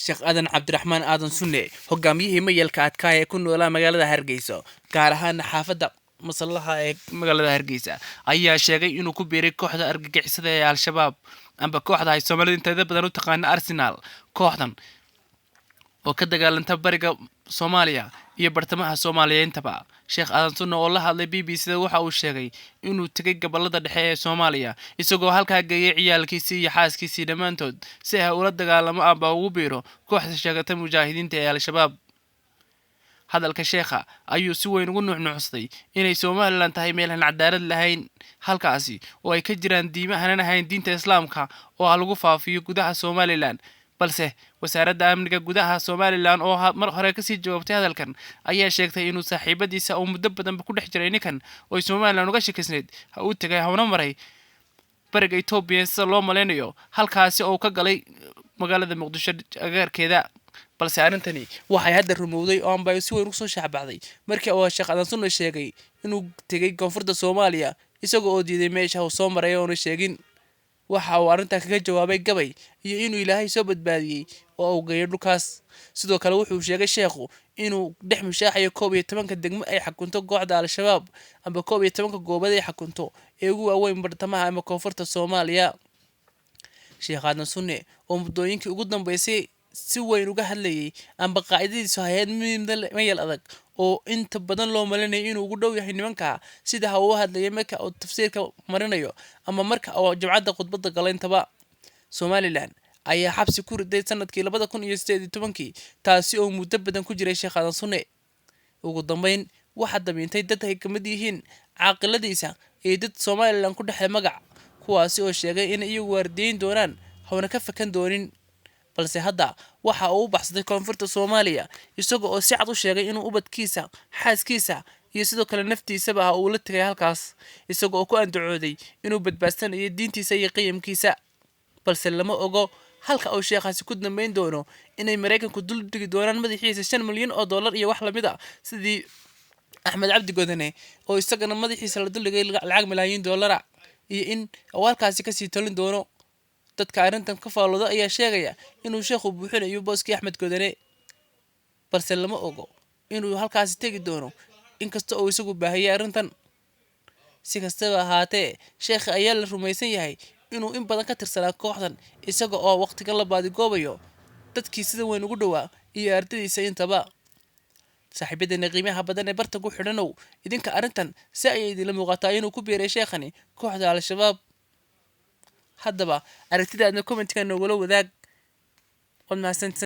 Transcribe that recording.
Sheekh Aadan Cabdiraxmaan Aadan Sunne, hogaamiyihii mayalka adkaa ee ku noolaa magaalada Hargeysa, gaar ahaan xaafadda Masallaha ee magaalada Hargeysa, ayaa sheegay inuu ku biiray kooxda argagixisada ee Al-Shabaab, amba kooxda ay Soomaalida inteeda badan u taqaana Arsenal. Kooxdan oo ka dagaalanta bariga Soomaaliya iyo bartamaha Soomaaliya intaba. Sheekh Aadan Sunne oo la hadlay BBC da waxa uu sheegay inuu tegay gobolada dhexe ee Soomaaliya, isagoo halkaa geeyay ciyaalkiisii iyo xaaskiisii dhammaantood si ay ula dagaalamo amba ugu biiro kooxda sheegata mujaahidiinta ee Al-Shabaab. Hadalka sheekha ayuu si weyn ugu nuuxnuuxsaday inay Somaliland tahay meel aan cadaalad lahayn, halkaasi oo ay ka jiraan diimo aanan ahayn diinta Islaamka oo ha lagu faafiyo gudaha Somaliland. Balse wasaaradda amniga gudaha Somaliland oo mar hore kasii jawaabtay hadalkan ayaa sheegtay inuu saaxiibadiisa oo muddo badanba ku dhex jiray ninkan oo ay Somaliland uga shakisnayd ha uu tegay hawna maray bariga Etoobiya sida loo malaynayo, halkaasi oo ka galay magaalada Muqdisho agaarkeeda. Balse arrintani waxay hadda rumowday oo amba si weyn usoo shaacbaxday markii uu Sheekh Aadan Sunne sheegay inuu tegay koonfurta Soomaaliya, isaga oo diiday meesha uu soo maray oona sheegin. Waxa uu arrintan kaga jawaabay gabay iyo inuu Ilaahay soo badbaadiyey oo uu geeyay dhulkaas. Sidoo kale wuxuu sheegay sheekhu inuu dhex mushaaxayo 11-ka degmo ay xakunto kooxda Al-Shabaab, amba 11-ka goobood ay xakunto ee ugu waaweyn bartamaha ama koonfurta Soomaaliya. Sheekh Aadan Sunne oo muddooyinkii ugu dambeysay si weyn uga hadlayay amba qaacidadiisu ahayd mid mayal adag oo inta badan loo malinayay inuu ugu dhow yahay nimanka, sida ha uu hadlayay marka uu tafsiirka marinayo ama marka uu jimcadda khudbadda galo intaba. Somaliland ayaa xabsi ku riday sanadkii 2018-kii, taasi oo muddo badan ku jiray Sheekh Aadan Sunne. Ugu dambeyn waxaa damiintay dad ay ka mid yihiin caaqiladiisa iyo dad Somaliland ku dhexlay magac, kuwaasi oo sheegay in iyagu waardiyeyn doonaan hawna ka fakan doonin. Balse hadda waxa uu u baxsaday koonfurta Soomaaliya, isaga oo si cad u sheegay inuu ubadkiisa, xaaskiisa iyo sidoo kale naftiisaba ah uu la tegay halkaas, isaga oo ku andacooday inuu badbaadsanayo diintiisa iyo qiyamkiisa. Balse lama ogo halka uu sheekhaasi ku dambeyn doono, inay Maraykanku dul dhigi doonaan madaxiisa 5 milyan oo dollar iyo wax lamid a, sidii Axmed Cabdi Godane oo isagana madaxiisa la duldhigay lacag malaayiin dollara, iyo in uu halkaasi kasii talin doono. Dadka arrintan ka faallooda ayaa sheegaya inuu sheekhu buuxinayo booskii Axmed Godane, balse lama ogo inuu halkaasi tegi doono, inkasta oo isagu baahiyay arrintan. Si kastaba ahaatee, sheekha ayaa la rumaysan yahay inuu in badan ka tirsanaa kooxdan, isaga oo waqtigan la baadigoobayo dadkii sida weyn ugu dhowaa iyo ardadiisa intaba. Saaxiibadeena qiimaha badan ee barta ku xidhanow, idinka arrintan si ayay idinla muuqataa inuu ku biiray sheekhani kooxda Al-Shabaab? Haddaba aragtidaadna commentka noogula wadaag. Waad mahadsantahay.